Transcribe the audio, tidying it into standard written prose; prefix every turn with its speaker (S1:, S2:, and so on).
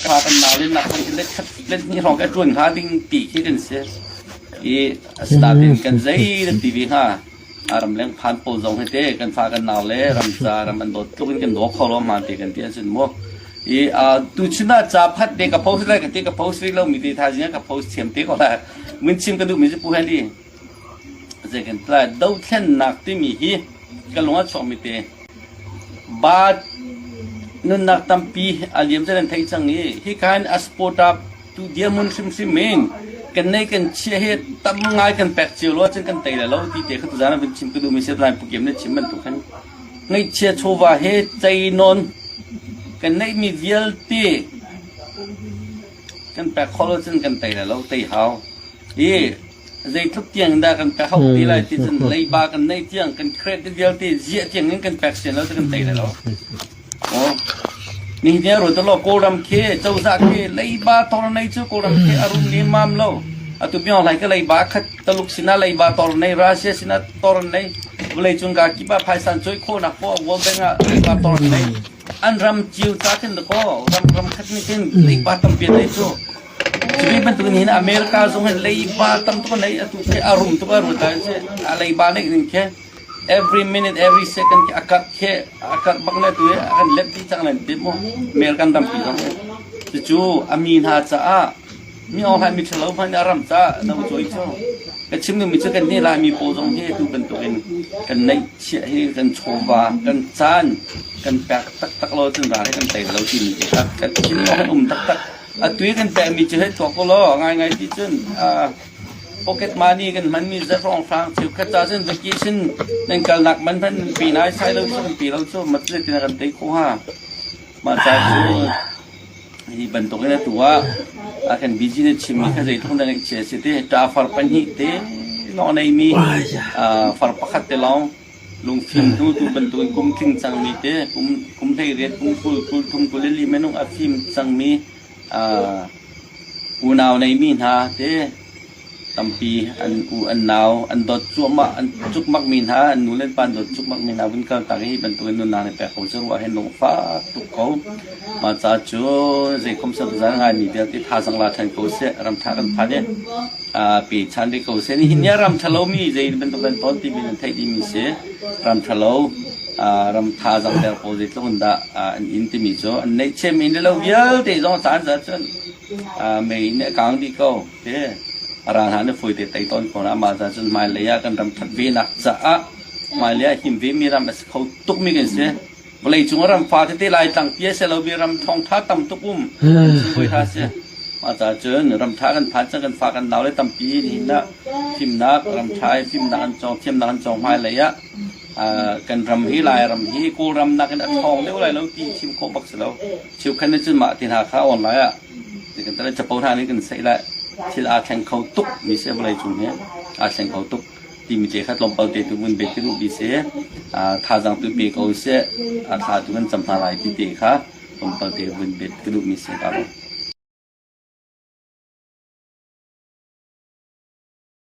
S1: Fa kan nau le nak let khat let hnih hrawng ka ṭuan hnga ding ti khi kan si. I asinain kan zei nan ti ve hnga? Ramleng phan pawl zong hi te kan fa kan nau le ram ca ram an dawt tluk in kan daw kho lo ma ti kan ti ahcun mu. I tuchun ah ca phat te ka post lai ka ti ka post rih lo mi te thaizing ah ka post thiam te ko lai. Mun chim ka duh mi cu Pu Henry zei kan ti lai dothlennak timi hi ka lung a chuak mi te ba nunnak tampi a liam cu nan theih cang i hika hin a supporter tu dirhmun hrimhrim in kan nei kan chia hi tam ngai kan pek cio lo ahcun kan tei lai lo ti te kha tuzaan ah vun chim ka duhmi si lai Pu Kiam nih chim bantuk khan ngaihchia chawva he cei nawn kan neihmi vialte kan pek khawh lo cun kan tei lai lo tei hau i zeitluk tiang dah kan pek hau ti lai ti cun leiba kan neih tiang kan credit vialte ziah tiang in kan pek sian lo cu kan tei lai lo. Aw. Nihin ni ruat law Kawlram khi cozah khi leiba tor nei cu Kawlram khi a rum lemmam lo. Atu Myo Hlai ka leiba khat Taluk sinah leiba tor nei Russia sinah tor nei vawleicung ka kip ah phaisa an cawi khawhnak poah World Bank ah leiba tor nei. An ram cio ca khin dakaw ram ram khat nih khin leiba tampi an nei cu. Cubi bantuk in hin America zong hin leiba tam tuk an nei atu khi a rum tuk a ruat ah si a leiba neih ning khi every minute every second khi a karh khi a karh bak le tu hi a kan let dih cang len ti mu mail kan tampi zong hi cucu a mi hna caah mi ong mi ṭhalo hmanh a ram caah no cawi cu ka chim duhmi cu kan nih Laimi pawl zong hi tu bantukin kan neihchiah hi kan chawva kan caan kan pek taktak lo cun ral hi kan tei lo timi te kha kan thinlung kan um taktak atu i kan pekmi cu hei tuak law ngaingai ti cun pocket money kan hmanmi zarhrawng hrang cheukhat ca cun vacation nan kalnak man hmanh nan pe nai sai lo cu kan pe lo cu mat le tina kan tei kho ha mah ca cu hi bantuk in atu ah a kan busy na chimmi kha zeitluk na ngaihchia si te ṭa far pahnih te lawng neimi far pakhat te lawng lungfim hnu tu bantukin kum tling cangmi te kum kum 18 kum 20 23 24 minung a fim cangmi Unau neimi hna te tampi an u an nau an dawt cuahmah an cukmakmi hna an nu le an pa an dawt cukmakmi hna vun kaltak i hi bantukin nunnak nih pek ko cu ruah hin lungfak tuk ko. Mah ca cu zeikhom zan ngaimi vialte thazaang la ṭhan ko seh ramṭha kan phan i pe chan rih ko seh. Nihin ni ah ram ṭhalomi zei bantuk kan ton timi nan theih dihmi si. Ram ṭhalo ram thazaang der pawl zeitluk in dah an in timi cu an neihchiahmi le lo vialte zong caan zat cun mei nih a kang dih ko te ral hna nih fawi te tei tawn ko na mah ca cun hmailei ah kan ram that ve nak caah hmailei ah him ve mi ram a si kho tuk mi kan si. Vawleicung ah ram fa tete Laitlang pi a si lo mi ram thawngtha tam tuk um bawi hna si. Mah ca cun ram tha kan phan cang kan fa kan nau le tampi nihin ah fimnak ram tha i fimnak an cawng thiamnak an cawng hmailei ah kan ram hi Lairam hi Kawlram nakin a ṭhawng deuh lai lo ti chim khawh bak si lo. Cheukhat nih cun mah ti hna kha online ah kan tala capo hna nih kan saih lai thil aa thleng kho tuk mi si vawleicung hi aa thleng kho tuk timi te kha tlawmpal te tu vun bet ka duh bi si. Thazaang tu pe ko seh, thla tu kan cam hna lai ti te kha tlawmpal te vun bet ka duh mi si ka lawm.